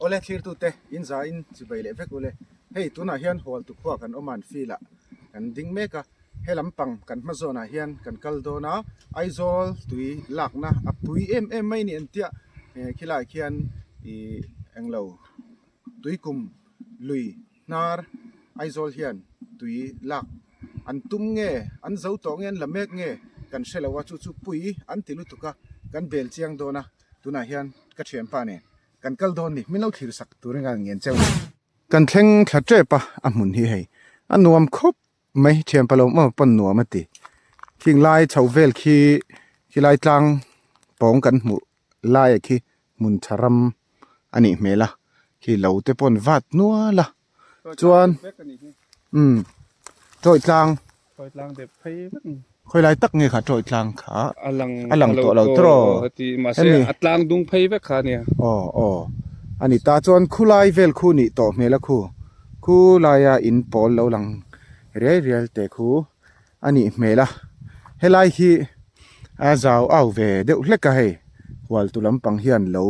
Awle thlirtute in za in chibai leh vek ule. Hei tunah hian Hualtu khua kan awm a an field ah kan ding mek a, he lampang kan hma zawnah hian kan kal dawn a, Aizawl tui lakna a pui em em mai ni entia khilai khian ih englo tuikum lui hnar Aizawl hian tui lak an tum nge an zo tawh nge an la mek nge kan hre lo a chu chu pui an ti lutuk a kan bel chiang dawn a tunah hian ka thianpa nen kan kal dawn ni min lo thlir sak turin a ngen cheu. Kan thleng thla tep a a hmun hi hei a nuam khawp mai thianpa lo maw pawn nuam a ti khing lai chho vel khi khilai tlang pawng kan hmuh lai ah khi hmun tha ram a nih hmel a khi lo te pawn vat nual a chuan umm chawi tlang Chawi tlang dep phei vek ni. Khawi lai tak nge kha chawi tlang kha a lang a lang tawh lo tawh heti mahse a tlang dung phei vek kha ania. Aw aw a ni ta chuan khulai vel khu nih tawh hmel a khu khulaia in pawl lo lang riai rial te khu a nih hmel a helai hi a zau au ve deuh hlek a hei hualtu lampang hian lo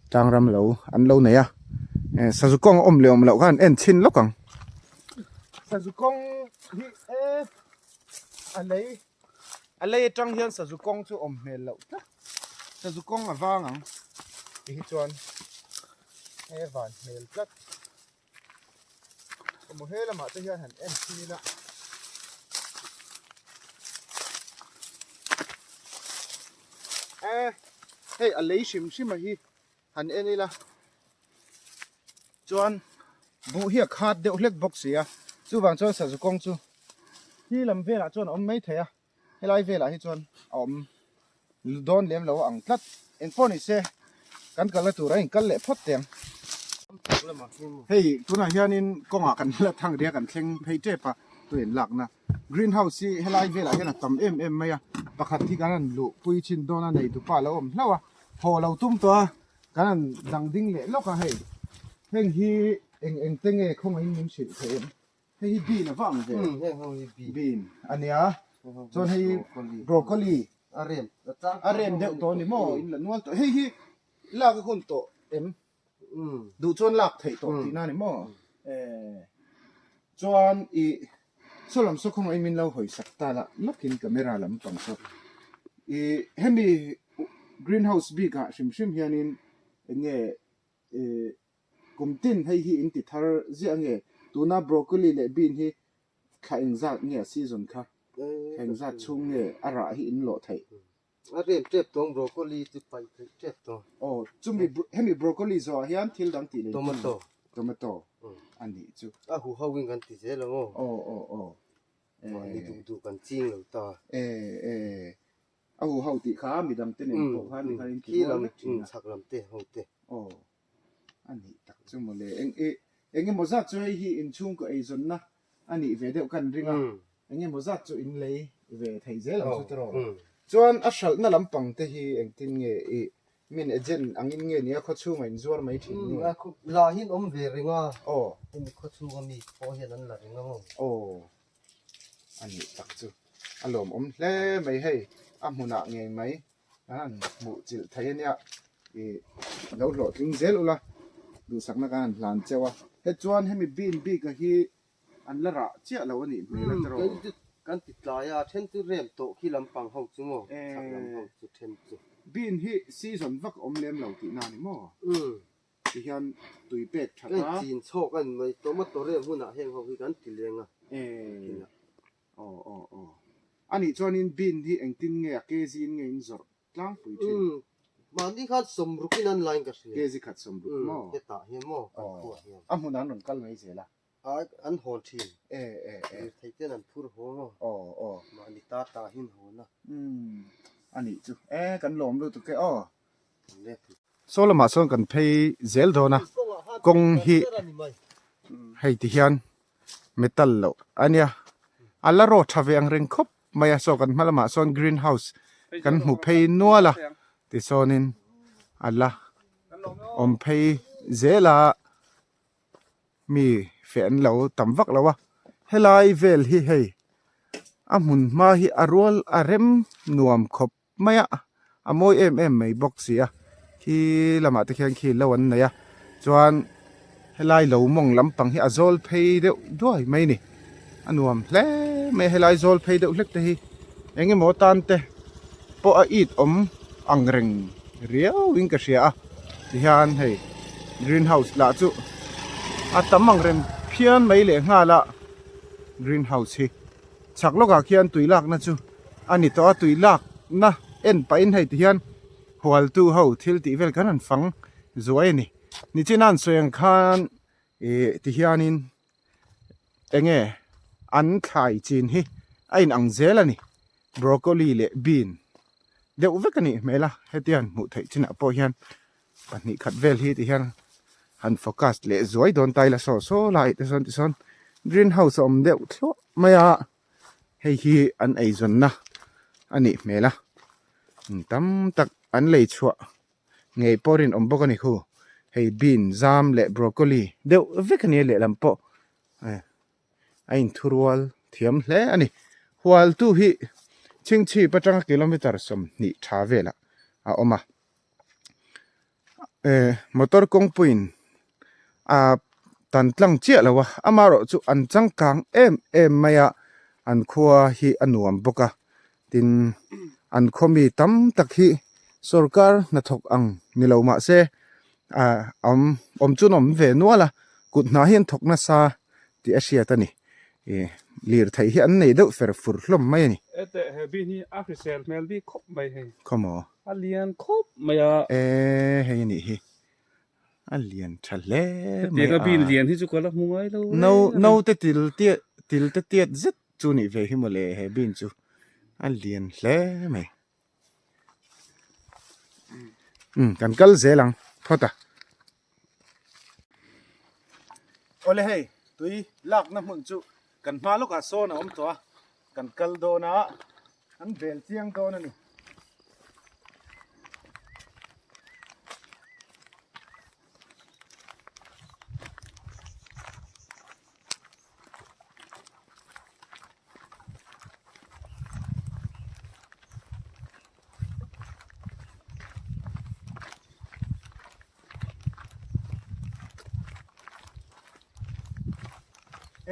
tlang ram lo an lo nei a sazu kawng a awm leh awm loh khan en chhin lawk ang sazu kawng hi e a lei a lei atang hian sazu kawng chu awm hmel loh tlat sazu kawng a vang ang ti hi chuan he van hmel tlat. Emaw he lamah te hian han en thin ila e hei a lei hrim hrim a hi han en ila chuan buh hi a khat deuh hlek bawk si a chuvang chuan sazu kawng chu hi lam velah chuan a awm mai thei a. Helai velah hi chuan a awm dawn lem lo a ang tlat. Engpawh ni se kan kalna tur a inkal leh phawt teh ang. Hei tunah hianin kawngah kan la thang ria kan thleng phei tep a tui an lakna green house hi helai velah hian a tam em em mai a pakhat hi kan han luh pui chin dawn a nei tupa a lo awm hlauh a haw lo tum tawh a kan han dang ding leh lawk a hei heng hi eng eng te nge khawngaihin min hrilh theih em. Hei hi bean a va ang ve. Heng ho hi bean. Bean a nia. Chuan hei broccoli. A rem. A rem deuh tawh a ni maw? In la nual tawh. Hei hi lak a hun tawh em? Duh chuan lak theih tawh tihna a ni maw? Chuan i saw lam saw khawngaih min lo hawi sak ta la lawkin camera lam pang saw. I hemi green house bikah hrim hrim hianin eng nge i Kum tin hei hi in ti thar ziah nge? Tuna broccoli leh bean hi thla engzat nge a season kha? Thla engzat chhung nge a rah hi in lawh theih? A rem tep tawng broccoli chu paih theih tep tawng. Aw, chumi hemi broccoli zawhah hian thil dang tih leh Tomato. Tomato a nih chu. A hu ho in kan ti zel ang aw. Aw aw aw. Mahni duh duh kan ching lo ta. E e. A hu ho tih kha midang te nen pawh khan tikhan in ti rual vek thin a. Chhak lam te ho te. Aw. A nih tak chu mawle. Eng i eng emaw zat chu hei hi inchhungkaw eizawnna a nih ve deuh kan ring a, eng emaw zat chu in lei ve thei zel ang chu tiraw. Chuan a hralhna lampang te hi engtin nge i min agent angin nge nia khawchhungah in zuar mai thin nge? La hi an awm ve reng a, Aw. hemi khawchhunga mi pawh hian an la reng ang aw. Aw. A nih tak chu a lawmawm hle mai hei a hmunah ngei mai. An hmuh chilh thei a nia ih lo hlawhtling zel ula duhsakna kan han hlan cheu a he chuan hemi bean bik a hi an la rah chiah lo a nih hmel a tiraw. Kan ti tlai a then chu rem tawh khi lampang ho chu maw chhak lam ho chu then chu. Bean hi season vak awm lem lo tihna a ni maw? Ti hian tui pek that a. Chin chhawk a ni mai tomato rem hunah heng ho hi kan ti leng a. Aw aw aw. A nih chuanin bean hi engtin nge a kg in nge in zawrh tlangpui thin? Umm mahni khan sawmruk in an lain ka hria. Kg khat sawmruk maw? Umm hetah hian maw kan khuah hian. A hmunah an rawn kal mai zel a. A an hawn thin. E e e. Lirthei ten an phur haw maw? Aw aw. Mahni ta ta hin hawn a. Umm a nih chu. E kan lawm lutuk e aw. Saw lamah sawn kan phei zel dawn a kawng hi hei ti hian metal loh a nia a la raw tha ve ang reng khawp mai a saw kan hma lamah sawn green house kan hmu phei nual a tisawnin a la awm phei zel a mi feh an lo tam vak lo a helai vel hi hei a hmun hma hi a rual a rem nuam khawp. mai a, a mawi em em mai bawk si a, khi lamah te khian khi lo an nei a. Chuan helai lo mawng lampang hi a zawl phei deuh duai mai a ni. A nuam hle mai a helai zawl phei deuh hlek te hi eng emaw tan te pawh a it awm ang reng riau in ka hria a tihian hei green house lah chu a tam ang reng phian mai leh nghal a green house hi chhak lawkah khian tui lakna chu a ni tawh a tui lakna en pahin hei tihian hualtu ho thil tih vel kan han fang zuai a ni nichina an sawi ang khan ih tihianin enge an thlai chin hi a in ang zel a ni broccoli leh bean deuh vek a nih hmel a hetia han hmuh theih chinah pawh hian pahnih khat vel hi ti hian han focus leh zuai dawn ta ila saw saw lai te sawn tisawn green house a awm deuh thluah mai a hei hi an eizawnna a nih hmel a tam tak an lei chhuah. Ngei pawh rinawm bawk a ni khu. Hei bean, zam leh broccoli deuh vek a nia lehlam pawh a inthurual thiam hle a ni. Hualtu hi chhingchhip atanga kilometer 20 tha velah a awm a. Motor kawngpuiin a tan tlang chiah lo a, amaherawh chu an changkang em em mai a, an khua hi a nuam bawk a. Tin, an khaw mi tam tak hi sorkar hnathawk ang ni lo mah se ah awm awm chu an awm ve nual a, kut hna hi an thawk nasa tih a hriat a ni. Ih lirthei hi an nei deuh fer fur hlawm mai a ni. Heteh he bin hi a hrisel hmel bik khawp mai hei. Khawmaw? A lian khawp mai a. E hei a nih hi. A lian tha hle mai a. Hetianga bin lian hi chu ka la hmu ngai lo reng a ni. Naute til tiat til te tiat zet chu nih ve hi mawle he bin chu a lian hle mai. Umm kan kal zel ang phawt a. Awle hei tui lakna hmun chu kan hma lawkah sawn a awm tawh a kan kal dawn a an bel chiang dawn a ni.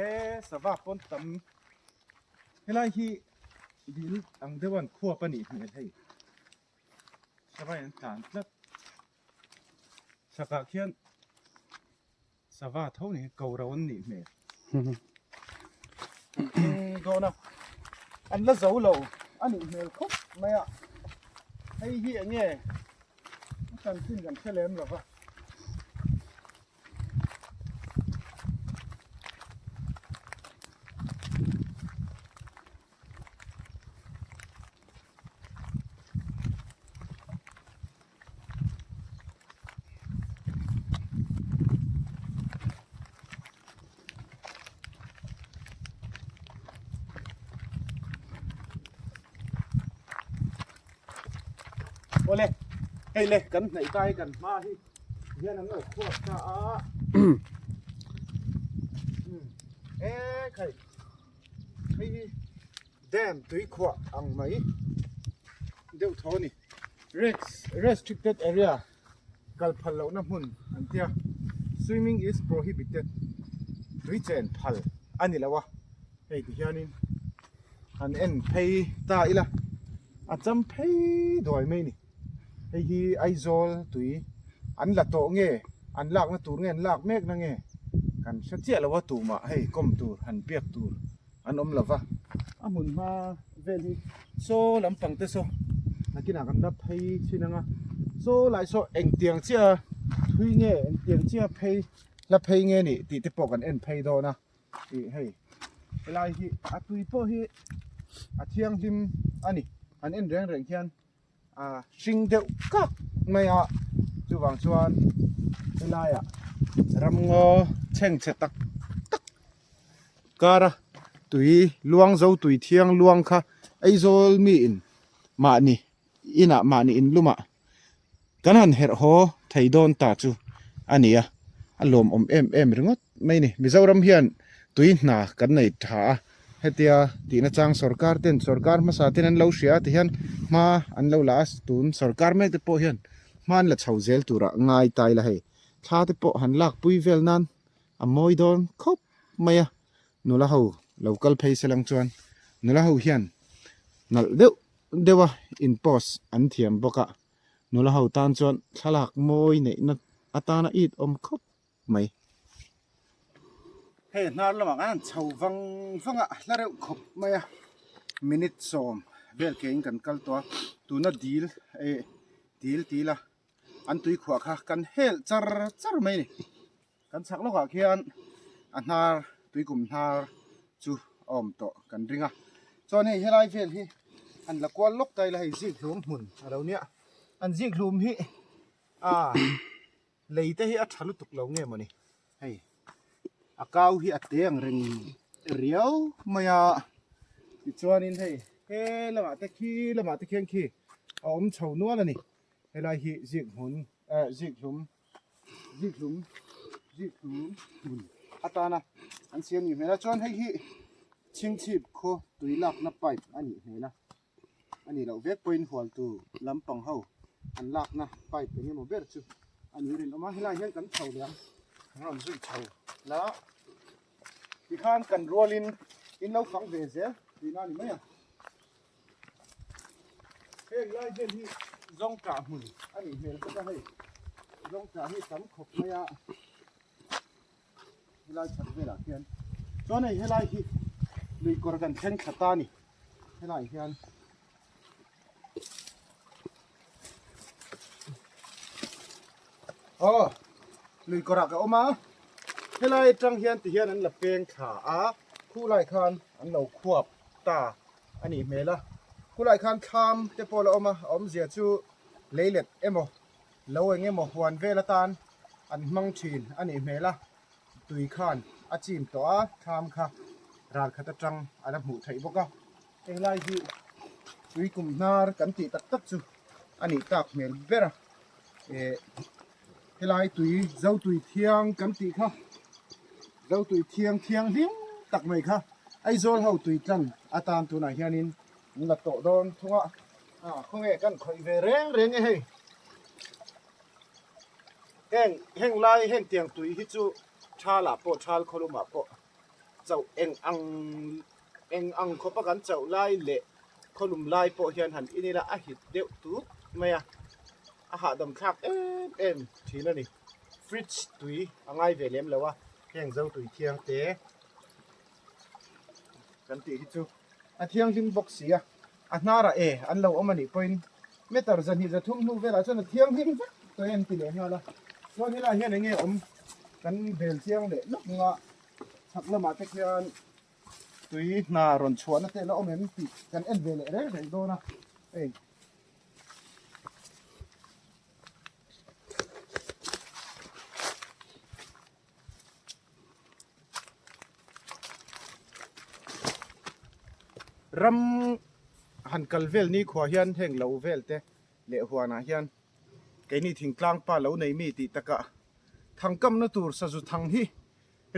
E sava pawn tam helai hi dil ang deuh an khuap a nih hmel hei sava in an tlan tlat chhakah khian sava tho ni ko ro an nih hmel dawn a an la zo lo a nih hmel khawp mai a hei hi eng nge a chanchin kan hre lem lo va. Awle hei le kan hnaih ta hi kan hma hi hian an lo khuap ta a e khai hei hi dam tui khuah ang mai deuh tho a ni restricted area kal phal lohna hmun an tia swimming is prohibited tui chen phal a ni lo a hei ti hianin han en phei ta ila a cham phei duai mai a ni hei hi Aizawl tui an la tawh nge an lakna tur nge an lak mek na nge kan hre chiah lo a tumah hei kawm tur han biak tur an awm lo va a hmun hma vel hi saw lampang te saw nakinah kan la phei thin ang a saw lai saw engtiang chiah thui nge engtiang chiah phei la phei nge nih tih te pawh kan en phei dawn a ih hei helai hi a tui pawh hi a thianghlim a ni an en reng reng hian a hring deuh kak mai a chuvang chuan helaiah ramngaw chhengchhe tak tak kara tui luang zo tui thiang luang kha Aizawl miin mahni inah mahni in lumah kan han herh haw thei dawn ta chu a ni a, a lawmawm em em ringawt mai a ni. Mizoram hian tui hna kan nei tha a, hetia tihna chang sorkar ten sorkar hmasa ten an lo hria a ti hian hma an lo la a, tun sorkar mek te pawh hian hma an la chho zel turah ngai ta ila hei. Thla te pawh han lak pui vel nan a mawi dawn khawp mai a, nula ho lo kal phei se lang chuan nula ho hian nalh deuh deuh a in post an thiam bawk a, nula ho tan chuan thlalak mawi neihna atana it awm khawp mai. Hei hnar lamah khan an chho vang vang a, hla reuh khawp mai a, minute sawm vel kein kan kal tawh a, tuna dil eh dil ti ila an tui khuah kha kan hel char char mai a ni. Kan chhak lawkah khian a hnar tuikum hnar chu a awm tawh kan ring a, chuan hei helai vel hi an la kual lawk ta ila hei zik hlum hmun a lo nia, an zik hlum hi ah lei te hi a tha lutuk lo nge mawni hei a kau hi a te ang reng riau mai a tichuanin hei he lamah te khi lamah te khian khi a awm chho nual a ni helai hi zik hmun eh zik hlum zik hlum zik hlum hmun atana an siam ni hmel a chuan hei hi chhingchhip khaw tui lakna pipe a nih hmel a. A nih loh vek pawhin hualtu lampang ho an lakna pipe eng emaw ber chu a ni rinawm a, helaiah hian kan chho leh ang, kan rawn zui chho la tikhan kan rualin in lo fang ve zel tihna a ni mai a, heng lai vel hi zawngtah hmun a nih hmel bawk a hei zawngtah hi tam khawp mai a. Helai chhak velah khian chuan hei helai hi lui kawr kan thleng thla ta a ni helaiah hian aw lui kawrah ka awm a helai atang hian ti hian an la peng thla a khulai khan an lo khuap ta a nih hmel a khulai khan thlam te pawh a la awm a a awmzia chu leilet emaw Lo eng emaw huan vel atan an hmang thin a nih hmel a, tui khan a chim tawh a, thlam kha ral khat atang a la hmuh theih bawk a. Helai hi tui kum hnar kan tih tak tak chu a nih tak hmel ber a, eh helai tui zo tui thiang kan tih kha zo tui thiang thianghlim tak mai kha Aizawl ho tui tlang atan tunah hianin an la tawh dawn thung a. Ah khawnge kan khawih ve reng reng e hei heng heng lai heng tiang tui hi chu thal ah pawh thal khawlum ah pawh chauh eng ang eng ang khawp a kan chauh lai leh khawlum lai pawh hian han in ila a hit deuh tut mai a a hahdam thlak em em thin a ni fridge tui a ngai ve lem lo a heng zo tui thiang te kan tih hi chu a thianghlim bawk si a. A hnarah e an lo awm a nih pawhin meter zahnih zathum hnu velah chuan a thianghlim vek tawh e an ti leh nghal a. Chuan helaiah hian eng nge awm kan bel chiang leh lawk anga chhak lamah te khian tui hna rawn chhuahna te la awm em tih kan en ve leh reng reng dawn a hei. Ram han kal vel ni khuah hian heng lo vel te leh huanah hian keini thingtlang pa lo nei mi tih takah thangkamna tur sazu thang hi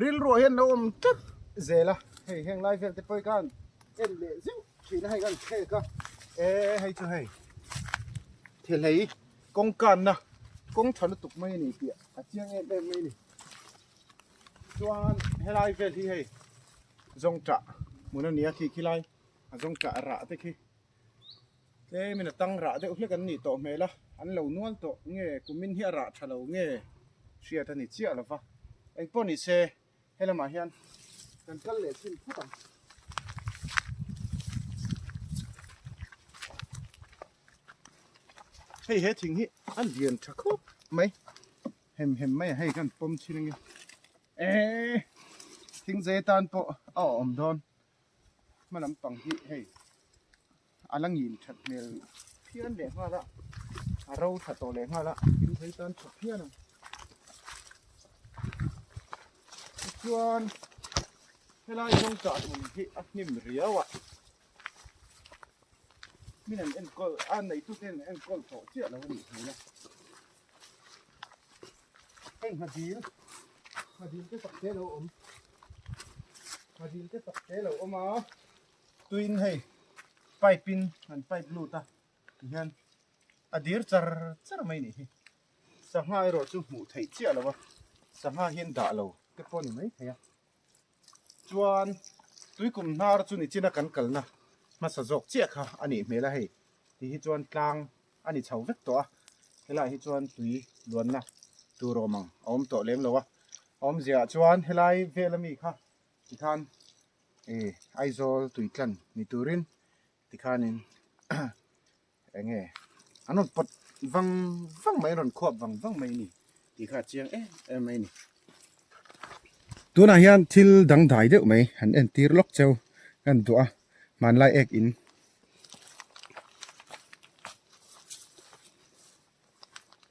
rilruah hian lo awm tlat zel a, hei heng lai vel te pawh hi khan en leh zeuh thin a hei kan thlek a, e hei chu hei thehlei kawngkanna kawng tha lutuk mai a ni tih a chiang em em mai a ni. Chuan helai vel hi hei zawngṭah hmun a ni a khi khilai a zawngṭah rah te khi tlemin a tang rah deuh hlek an nih tawh hmel a an lo nual tawh nge kumin hi a rah tha lo nge hriat a ni chiah lo va engpawh ni se helamah hian kan kal leh chhin phawt ang. Hei he thing hi a lian tha khawp mai. Hem hem mai a hei kan pawm thin ange eee thing zai atan pawh a awm dawn hma lampang hi hei a la ngil that hmel phian leh nghal a a ro tha tawh leh nghal a thing zai tan tha phian ang tichuan helai zawng chah hmun hi a hnim riau a min an enkawl a neitute an enkawl tawh chiah lo a nih hmel a. Hei nghadil nghadil te tak te lo awm nghadil te tak te lo awm a tuin hei pipe in an pipe lut a tihian a dir char char mai a nih hi. Sangha erawh chu hmuh theih chiah lo a, sangha hian dah lo te pawh a ni maithei a. Chuan tuikum hnar chu nichina kan kalna hmasa zawk chiah kha a nih hmel a hei ti hi chuan tlang a ni chho vek tawh a, helaiah hi chuan tui luanna tur awm ang a awm tawh lem lo a, a awmziaah chuan helai vel ami kha tikhan ih Aizawl tui tlan ni turin tikhanin eng nge an rawn pawt vang vang mai an rawn khuap vang vang mai a ni tih kha a chiang em em mai a ni. Tunah hian thil dangdai deuh mai han entir lawk cheu ka han duh a hmanlai ek in.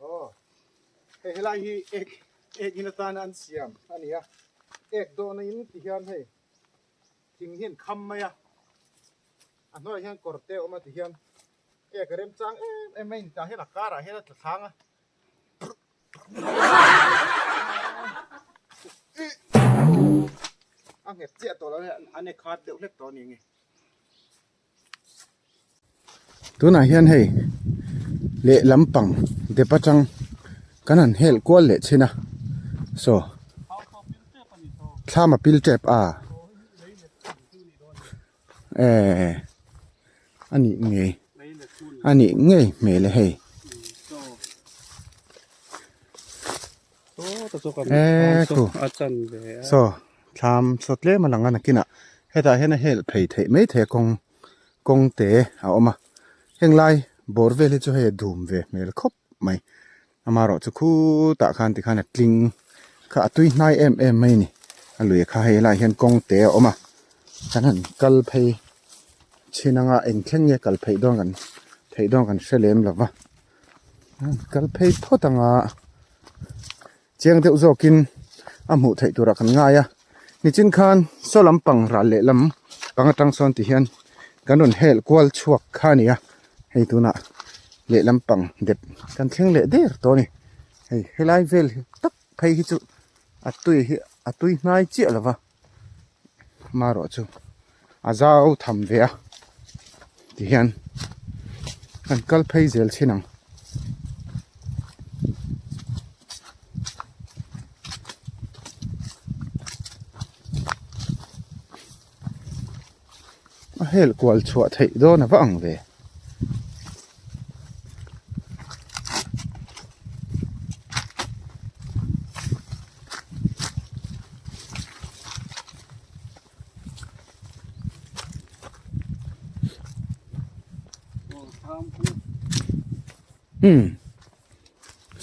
Aw hei helai hi ek ek in atana an siam a ni a ek dawhna in ti hian hei thing hi an kham mai a. A hnuaiah hian kawr te a awm a ti hian ek a remchang em em mai a ni tah hian a karah hian a tla thlang a a nghet chiah tawh lo a an e khat deuh hlek tawh a ni ang e. Tunah hian hei lehlam pang dep atang kan han helh kual leh thin a saw thlam a pil tep a. Ehh a nih ngei a nih ngei hmel e hei eee khu saw thlam saw tlem a lang a nakinah hetah hian a helh phei theih mai thei a kawng kawng te a awm a heng lai bawr vel hi chu hei a dum ve hmel khawp mai amaherawh chu khutah khan tikhan a tling kha a tui hnai em em mai a ni a lui kha hei helaiah hian kawng te a awm a kan han kal phei chhin anga eng thleng nge kal phei dawn kan theih dawn kan hre lem lo va kal phei phawt anga chiang deuh zawkin a hmuh theih turah kan ngai a nichin khan saw lampang ral lehlam pang atang sawn ti hian kan rawn helh kual chhuak kha a ni a hei tunah lehlam pang dep kan thleng leh der tawh a ni hei helai vel hi tak phei hi chu a tui hi a tui hnai chiah lo va marawh chu a zau tham ve a ti hian kan kal phei zel thin ang. A hel kual chhuah theih dawn a va ang ve. Umm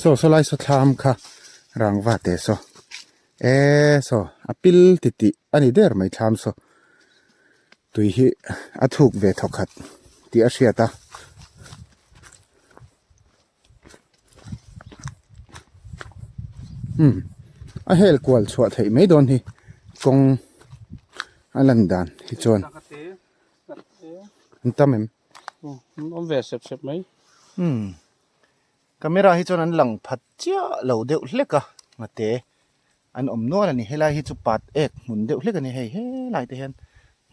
saw saw lai saw thlam kha rangva te saw eee saw a pil ti tih a ni der mai thlam saw tui hi a thuk ve thawkhat tih a hriat a. Umm a hel kual chhuah theih mai dawn hi kawng a lan dan hi chuan an tam em awm ve sep sep mai umm camera hi chuan an lang phat chiah lo deuh hlek a ngate an awm nual a ni helai hi chu pat ek hmun deuh hlek a ni hei helai te hian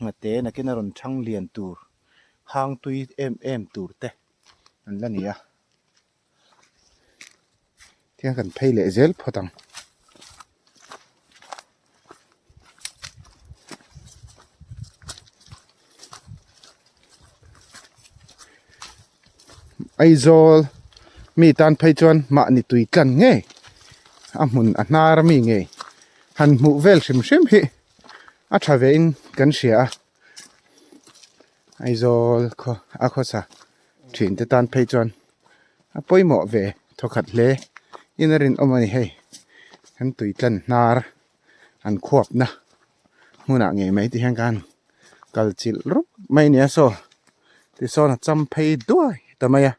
ngate nakin a rawn thang lian tur hang tui em em tur te. an la ni a tiang kan phei leh zel phawt ang. Aizawl mi tan phei chuan mahni tui tlan ngei a hmun a hnar ami ngei han hmuh vel hrim hrim hi a tha ve in kan hria a. Aizawl khaw a khawsa thin te tan phei chuan a pawimawh ve thawkhat hle in a rinawm a ni hei kan tui tlan hnar an khuapna hmunah ngei mai ti hian khan kal chilh rup mai a ni a saw tisawn a cham phei duai ta mai a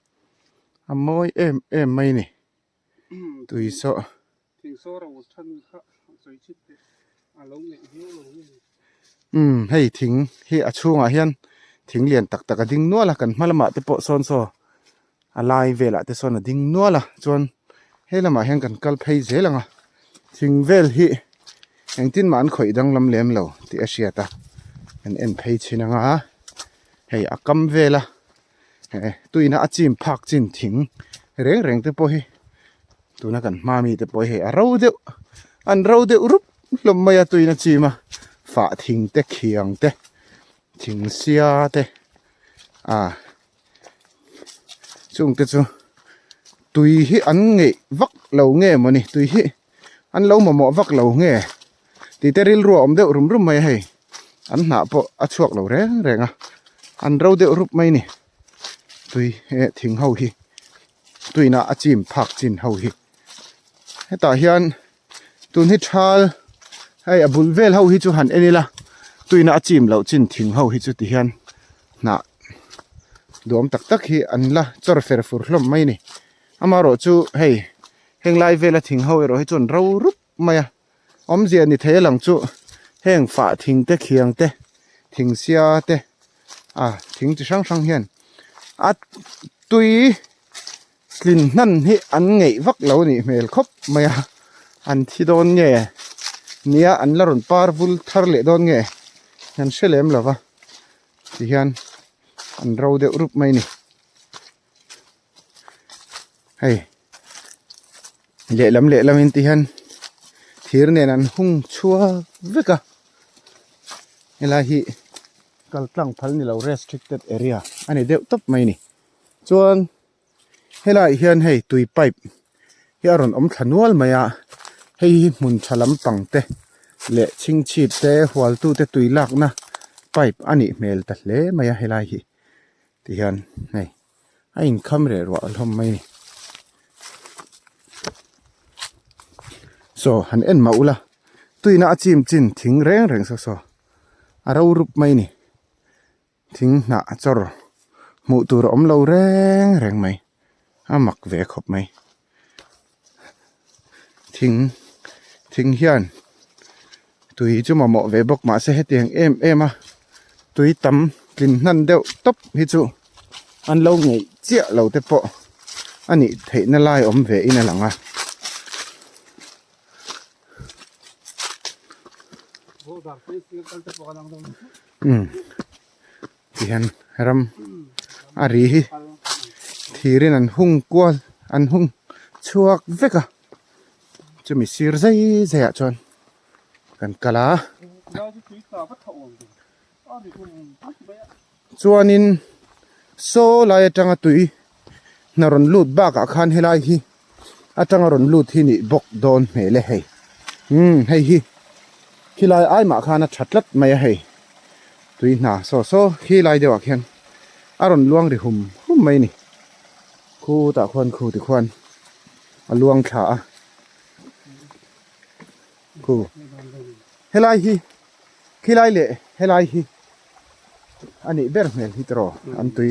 a mawi em em mai a ni tui saw. Umm hei thing hi a chhungah hian thing lian tak tak a ding nual a kan hma lamah te pawh sawn saw a lai velah te sawn a ding nual a chuan he lamah hian kan kal phei zel ang a thing vel hi engtin mah an khawih danglam lem lo tih a hriat a kan en phei chhin ang a hei a kam vel a tuina a chim phak chin thing reng reng te pawh hi. Tuna kan hma mi te pawh hei a ro deuh an ro deuh rup hlawm mai a tuina chim a fah thing te khiang te thing sia te ah chung te chu tui hi an ngeih vak lo nge mawni tui hi an lo mamawh vak lo nge tih te rilru a awm deuh rum rum mai a hei an hnah pawh a chhuak lo reng reng a an ro deuh rup mai a ni tui eh thing ho hi. Tuina a chim phak chin ho hi hetah hian tun hi thal hei a bul vel ho hi chu han en ila tuina a chim loh chin thing ho hi chu ti hian hnah duam tak tak hi an la chawr fer fur hlawm mai a ni amaherawh chu hei heng lai vela thing ho erawh hi chuan ro rup mai a awmzia ni thei a lang chu heng fah thing te khiang te thing sia te ah thing chi hrang hrang hian a tui tlin hnan hi an ngeih vak lo a nih hmel khawp mai a an thi dawn nge nia an la rawn par vul thar leh dawn nge an hre lem lo va tihian an ro deuh rup mai a ni. Hei lehlam lehlam in ti hian thir nen an hung chhuak vek a helai hi kal tlang phal ni lo restricted area a ni deuh tawp mai a ni chuan helaiah hian hei tui pipe hi a rawn awm thla nual mai a hei hi hmun tha lampang te leh chhingchhip te hual tu te tui lakna pipe a nih hmel ta hle mai a helai hi. Tihian hei a inkham reh ruah hlawm mai a ni. Saw han en mah ula tuina a chim chin thing reng reng saw saw a ro rup mai a ni. Thing hnah chawr hmuh tur a awm lo reng reng mai a mak ve khawp mai. Thing thing hian tui chu mamawh ve bawk mahse hetiang em em a tui tam tlin hnan deuh tawp hi chu an lo ngeih chiah lo te pawh a nih theih na lai awm ve in a lang a. Umm tihian ram a ri hi thirin an hung kual an hung chhuak vek a chumi sir zai zai ah chuan kan kal a chuanin saw lai atanga tui hna rawn lut bakah khan helai hi atanga rawn lut hi nih bawk dawn hmel e hei umm hei hi khilai ai mah khan a tha tlat mai a hei tui hna saw saw khilai deuh ah khian a rawn luang ri hum hum mai a ni khutah khuan khu ti khuan a luang thla a khu helai hi khilai leh helai hi a nih ber hmel hi tiraw an tui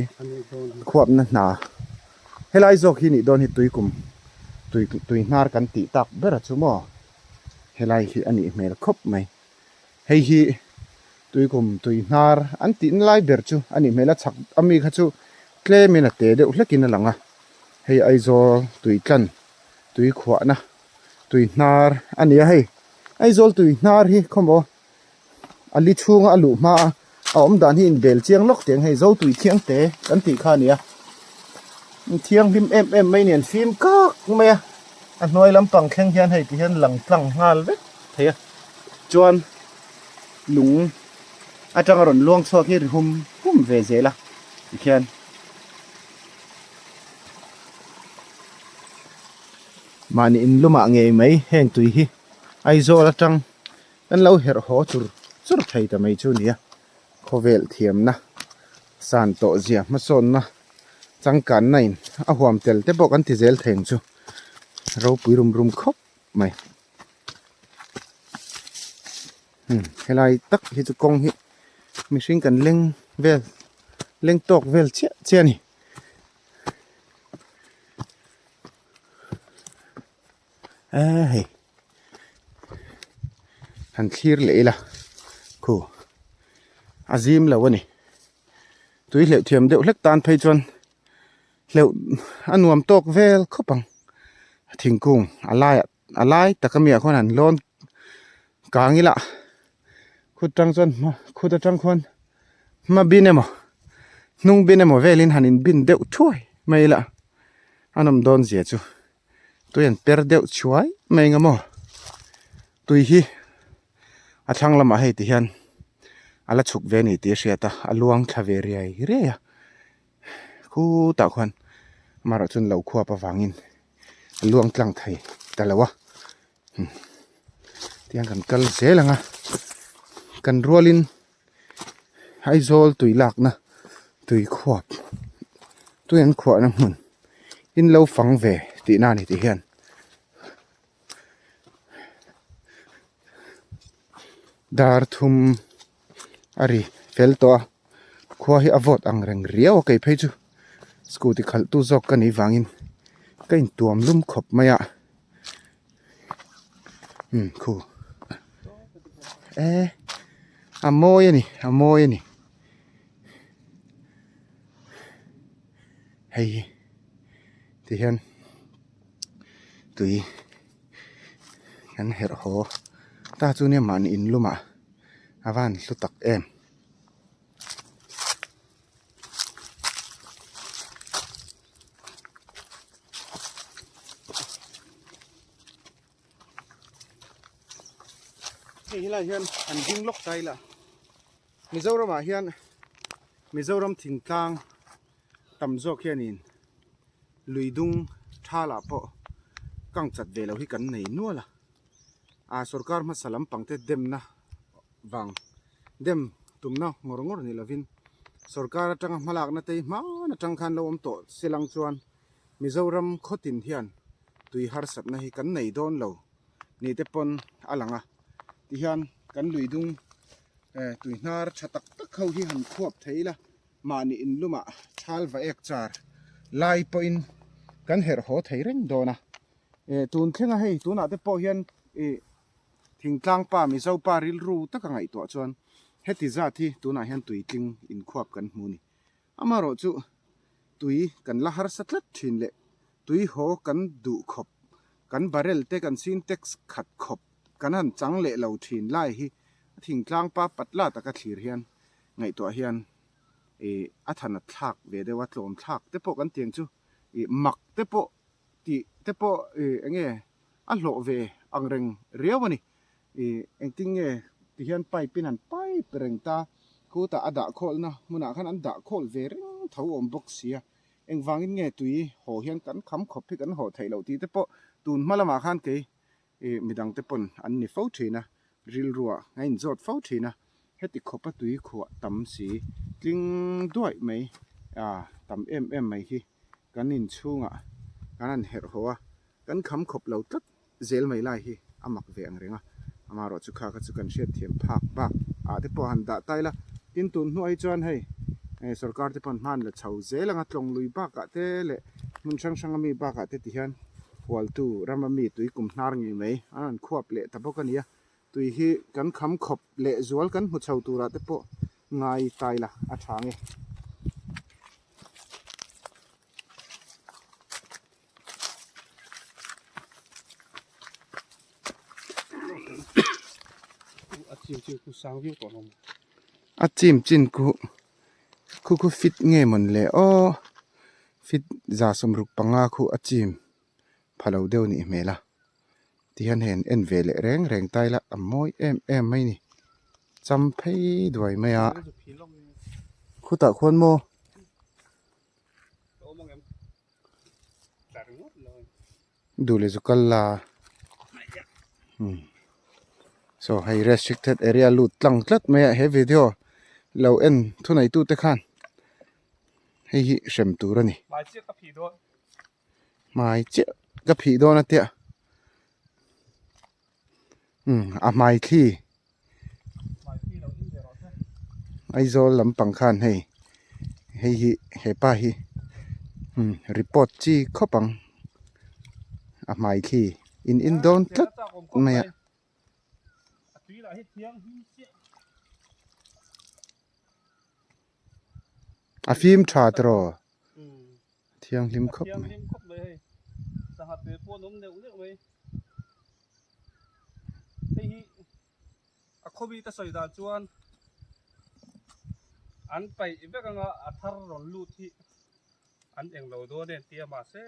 khuapna hna helai zawk hi nih dawn hi tui kum tui tui hnar kan tih tak ber a chu maw helai hi a nih hmel khawp mai hei hi tui kum tui hnar an tih na lai ber chu a nih hmel a chhak ami kha chu tlem in a te deuh hlek in a lang a hei Aizawl tui tlan tui khuahna tui hnar a ni a hei Aizawl tui hnar hi khawmaw a li chhunga a luh hma a a awm dan hi inbel chiang lawk teh ang hei zo tui thiang te kan tih kha a ni a thianghlim em em mai nen fim kak mai a a hnuai lampang thleng hian hei ti hian lang tlang nghal vek thei a chuan lung atanga rawn luang chhuak hi ri hum hum ve zel a tikhian. Mahni inlumah ngei mai heng tui hi Aizawl atang kan lo herh haw chur chur thei ta mai chu nia. Khawvel thiamna san tawh zia hmasawnna changkanna in a huam tel te pawh kan ti zel thei ang chu ropui rum rum khawp mai. Hmm helai tak hi chu kawng hi mihring kan leng vel leng tawk vel chiah chiah a ni. Eee hei han thlir leh ila khu a zim lo a ni tui hleuh thiam deuh hlek tan phei chuan hleuh a nuam tawk vel khawp ang thingkung a laiah a lai tak ami ah khuan han lawn kang ila khut tang chuan khut atang khuan hma bin emaw hnung bin emaw velin han in bin deuh thuai mai ila a nawm dawn zia chu. Tui an per deuh chhuai mai eng emaw tui hi a thlang lamah hei ti hian a la chhuk ve a ni tih a hriat a a luang thla ve riai riai a khutah khuan amaherawh chuan lo khuap avangin a luang tlang thei ta lo a tiang kan kal zel ang a kan rualin Aizawl tui lakna tui khuap tui an khuahna hmun in lo fang ve tihna a ni tih hian dar thum a ri fel tawh a khua hi a vawt ang reng riau a kei phei chu scooty khalh tu zawk ka nih vangin ka intuam lum khawp mai a umm khu e a mawi a ni a mawi a ni hei hi ti hian tui kan herh haw ta chu nia mahni in lumah a van hlu tak em. Hei helai hian an ding lawk ta ila Mizoram ah hian Mizoram thingtlang tam zawk hianin lui dung thal ah pawh kang chat ve loh hi kan nei nual a ah sorkar hmasa lampang te demna vang dem tumna ngawr ngawr ni lovin sorkar atanga hmalakna te hi hman atang khan lo awm tawh se lang chuan Mizoram khawtin hian tui harsatna hi kan nei dawn lo ni te pawn a lang a tihian kan lui dung eh tui hnar tha tak tak ho hi han khuap thei ila mahni in lumah thal va ek char lai pawhin kan herh haw thei reng dawn a eh tun thlenga hei tunah te pawh hian ih Thingtlang pa Mizo pa rilru taka ngaihtuah chuan heti zat hi tunah hian tuitling inkhuap kan hmu ni. Amaherawh chu tui kan la harsa tlat thin leh tui haw kan duh khawp, kan barrel te kan sintex khat khawp kan han chang leh lo thin lai hi a thingtlang pa patla taka thlir hian ngaihtuah hian ih a than a thlak ve deuh a, tlawm thlak te pawh kan tiang chu ih mak te pawh tih te pawh ih eng nge a hlawh ve ang reng riau a ni. Ih engtin nge ti hian pipe in an pipe reng ta, khutah a dah khawlna hmunah khan an dah khawl ve reng tho awm bawk si a, engvangin nge tui haw hian kan kham khawp hi kan haw theih loh tih te pawh tun hma lamah khan kei ih midang te pawn an ni fo thin a, rilruah a inzawt fo thin a, heti khawpa tui khuah tam si tling duaih mai ah tam em em mai hi kan inchhungah kan han herh haw a. Kan kham khawp lo tlat zel mai lai hi a mak ve ang reng a, amaherawh chu kha kha chu kan hriatthiam phak bak ah te pawh han dah ta ila, tin tun hnuah hi chuan hei sorkar te pawh an hman la chho zel ang a, tlawng lui bakah te leh hmun hrang hrang ami bakah te ti hian hualtu ram ami tui kum hnar ngei mai an rawn khuap leh ta bawk a ni a, tui hi kan kham khawp leh zual kan hmu chho turah te pawh ngai ta ila a tha nge. A chim chin khu khu khu fit nge mawn le aw fit za sawmruk panga khu a chim pha lo deuh a nih hmel a tihian hei an en ve leh reng reng ta ila a mawi em em mai a ni cham phei duai mai a khutah khuan maw. Duh leh chu kal la saw hei restricted area lut tlang tlat mai a he video lo en thunei tu te khan hei hi hrem tur a ni hmai chiah ka phih dawn a tia a hmai thli Aizawl lampang khan hei hei hi hepa hi report chi khawp ang a hmai thli in in dawn tlat mai a. A fim tha tiraw thianghlim khawp mai. Hei hi a khawmi ka sawi dan chuan an paih vek anga a thar rawn lut hi an eng lo dawn em tia mahse.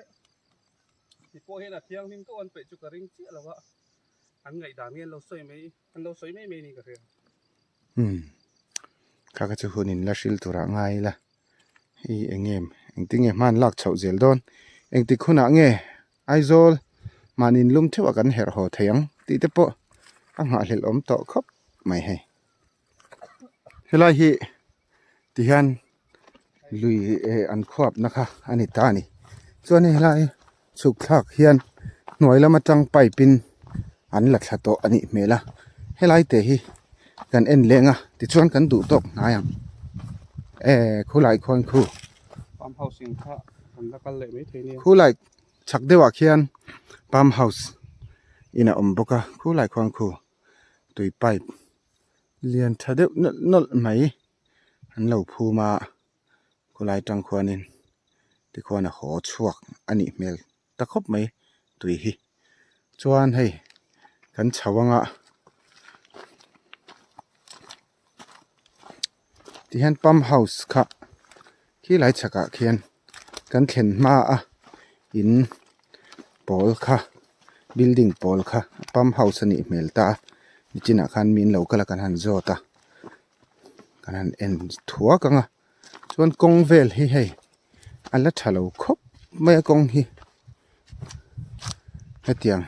Ti pawh hian a thianghlim tawh an peih chu ka ring chiah lo a, an ngaihdan nge an lo sawi mai, an lo sawi mai mai niin ka hria. Umm kha kha chu hun in la hril turah ngai ila hei eng nge engtin nge hman lak chhoh zel dawn engtik hunah nge Aizawl mahni in lum theuh a kan herh haw thei ang tih te pawh a nghahhlelh awm tawh khawp mai hei. Helai hi tihian lui eh an khuapna kha a ni ta a ni chuan hei helai chhuk thlak hian hnuai lam atang pipe in an la thla tawh a nih hmel a helai te hi kan en leng a tichuan kan duh tawk hnai ang eh khulai khuan khu Pump house in kha kan la kal leh mai thei nia. Khulai chhak deuhah khian pump house in a awm bawk a khulai khuan khu tui pipe lian tha deuh nawlh nawlh mai an lo phum a khulai tang khuanin tikhuan a haw chhuak a nih hmel ta khawp mai tui hi chuan hei kan chho anga tihian pump house kha khilai chhakah khian kan thlen hma a in pawl kha building pawl kha pump house a nih hmel ta a nichinah khan mi an lo kal a kan han zawt a kan han en thuak ang a chuan kawng vel hi hei a la tha lo khawp mai a kawng hi hetiang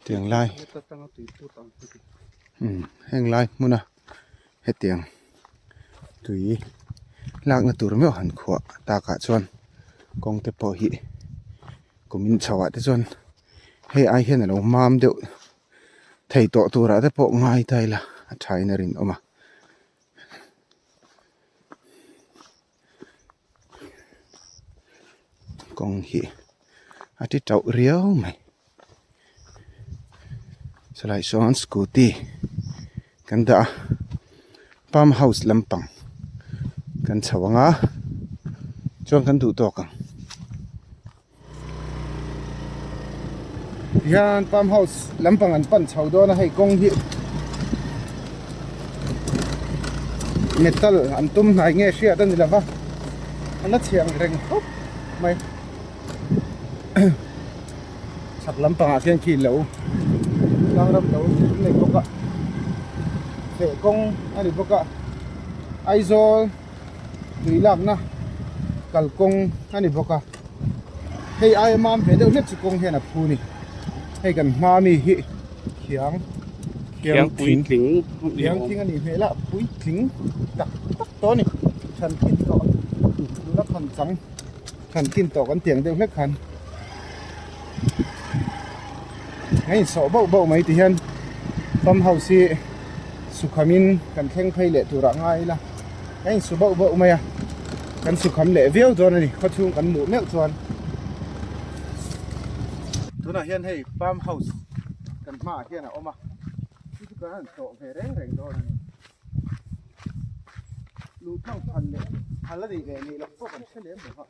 tiang lai umm heng lai hmuna hetiang tui lakna tur meuh han khuah takah chuan kawng te pawh hi kum in chho ah te chuan hei ai hian alo mam deuh thei tawh turah te pawh ngai ta ila a tha in a rinawm a. Kawng hi a ti tauh riau mai chulaiah sawn scooty kan dah a palm house lampang kan chho ang a chuan kan duh tawk ang. Tihian palm house lampang an pan chho dawn a hei kawng hi metal an tum hnai nge hriat a ni lova a la chhiang reng khawp mai chhak lampangah khian khi lo tlang ram lo an nei bawk a feh kawng a ni bawk a Aizawl. tui lakna kalkawng a ni bawk a hei aia mam ve deuh hlek chu kawng hian a phu a ni hei kan hma mi hi khiang khiang puitling khiang thing a nih hmel a puitling tak tak tawh a ni than kin tawh la khan chang than kin tawh kan tiang deuh hlek khan a insawh bauh bauh mai ti hian pump house hi sukhamin kan thleng phei leh turah ngai ila a insu bauh bauh mai a kan sukham leh viau dawn a ni khawchhung kan luh meuh chuan tunah hian hei pump house kan hmaah hian a awm a chu chu kan han tlawh ve reng reng dawn a ni luh tlang phal leh phal a nih leh nih loh pawh kan hre lem lo va.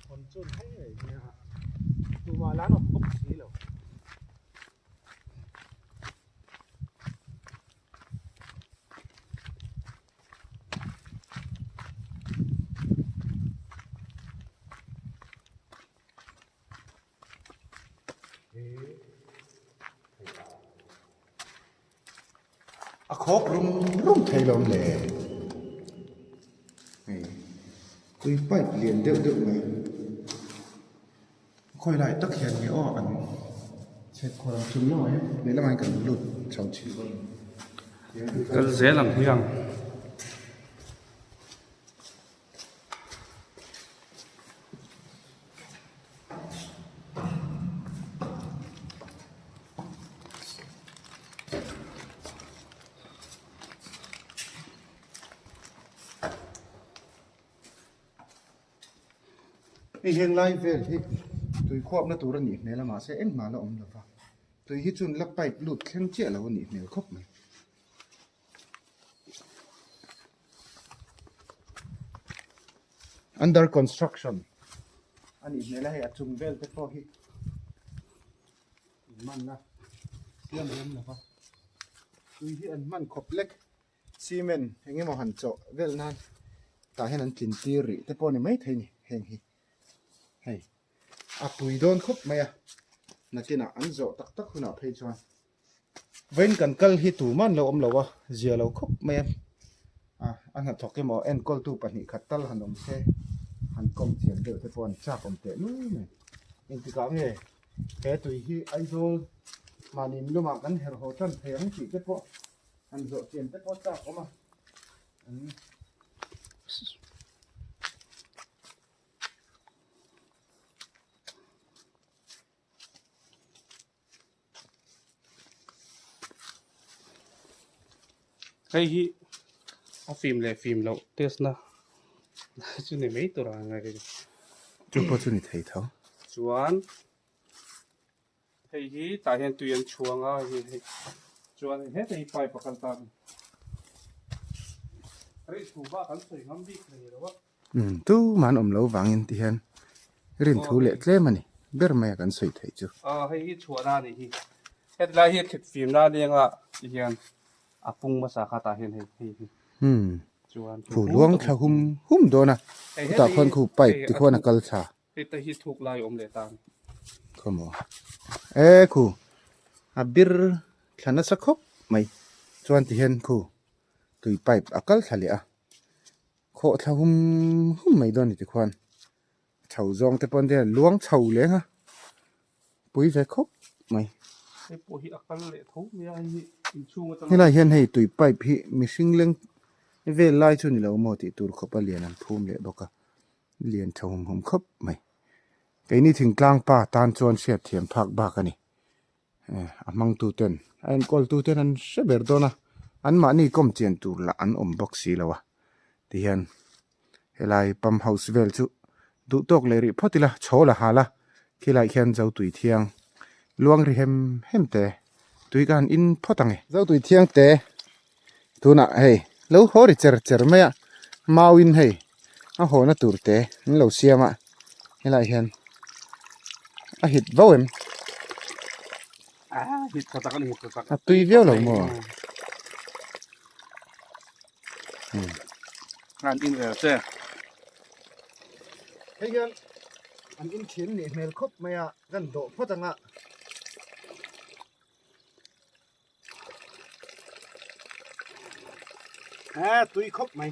Hawn chun heng ngei nia tumah la an awm bawk si lo. A khawk rum rum thei lo le hei tui pipe lian deuh deuh mai khawi lai tak hian nge aw an chhek khawl ang chung lamah hian lehlamah hian kan lut chho chhin dawn a ni. Kal zel ang hiang. Hei heng lai vel hi tui khuapna tur a nih hmel a mahse engmah la awm lo va tui hi chun la pipe lut thleng chiah lo a nih hmel khawp mai. Under construction a nih hmel a hei a chung vel te pawh hi in hman a siam rem lo va tui hi an hman khawp lek cement eng emaw han chawh vel nan. Tah hian an tlin tir rih te pawh a ni maithei a ni heng hi. Hei a pui dawn khawp mai a, nakinah an zawh tak tak hunah phei chuan vawiin kan kal hi tumah an lo awm lo a, zia lo khawp mai a, a hnathawk emaw enkawltu pahnih khat tal han awm se han kawm thiam deuh te pawh an chak awm teh nuai mai. Engtikah nge he tui hi Aizawl mahni in lumah kan herh haw tan thei ang tih te pawh han zawh chian te pawh chak awm a. Hei hi a fim leh fim loh test na chu ni mai tur ang a Chu pawh chu ni thei tho. Chuan Hei hi tah hian tui an chhuang a hei hei chuan heta hi pipe a kal ta a ni. Rei thu bak an sawi ngam bik thei lo a. Umm tumah an awm lo vangin ti hian rin thu leh tlem a ni ber mai a kan sawi theih chu. Aw hei hi chhuahna a nih hi. Heti lai hi thlit fimna a ni anga ti hian a pung hmasa kha tah hian hei hei hi. Umm khu luang thla hum hum dawn a khutah khuan khu pipe tikhuan a kal thla. Hei te hi thuk lai awm leh ta a ni. Khawmaw e khu a bir thla nasa khawp mai chuan ti hian khu tui pipe a kal thla leh a khawh thla hum hum mai dawn a ni tikhuan chho zawng te pawh an tia luang chho leng a pui ve khawp mai. Hei pawh hi a kal leh tho mai a hei hi inchhung atanga. Helai hian hei tui pipe hi mihring leng vel lai chu ni lo maw tih tur khawp a lian an phum leh bawk a. Lian tha hum hum khawp mai. Keini thingtlang pa tan chuan hriat thiam phak bak a ni. A hmangtu ten a enkawl tu ten an hre ber dawn a, anmahni kawm chian tur lah an awm bawk si lo a. Tihian helai pump house vel chu duh tawk leh rih phawt ila chhawl a hal a, khilai khian Zotui Thiang luang ri hem hem te tui ka han in phawt ang e. Zotui Thiang te Tunah hei lo haw ri cher cher mai a mauin hei a hawna tur te an lo siam a helaiah hian a hit vo em a tui viau lo maw hei hian an inthian nih hmel khawp mai a kan dawh phawt ang a. He tui khawp mai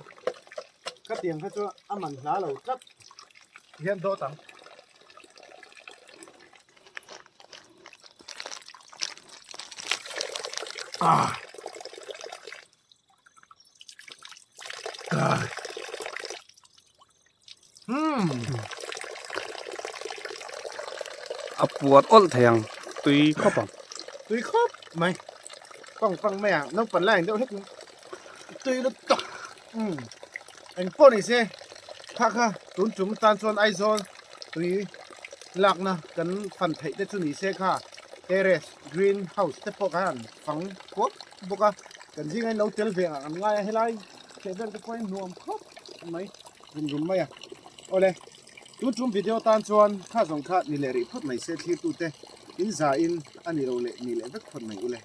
ka tiang kha chu a man hla lo tlat hian dawt ang. Ah. Ah. Hmm. A puat awlh thei ang tui khawp ang. Tui khawp mai. Pang pang mai a naupang lai ang deuh hlek tui lut tak. Hmm. Eng pawh ni se kha kha tun tum tan chuan Aizawl tui lakna kan fan theih te chu ni se kha terrace green house te pawh khan fang kuap bawk a kan zinga in lo tel ve ang an ngai a helai chheh vel te pawh hi nuam khawp mai. Rum rum mai a. Awle, tun tum video tan chuan kha zawng kha ni leh rih phawt mai se thlirtute in za in a ni lo leh ni leh vek phawt mai ule.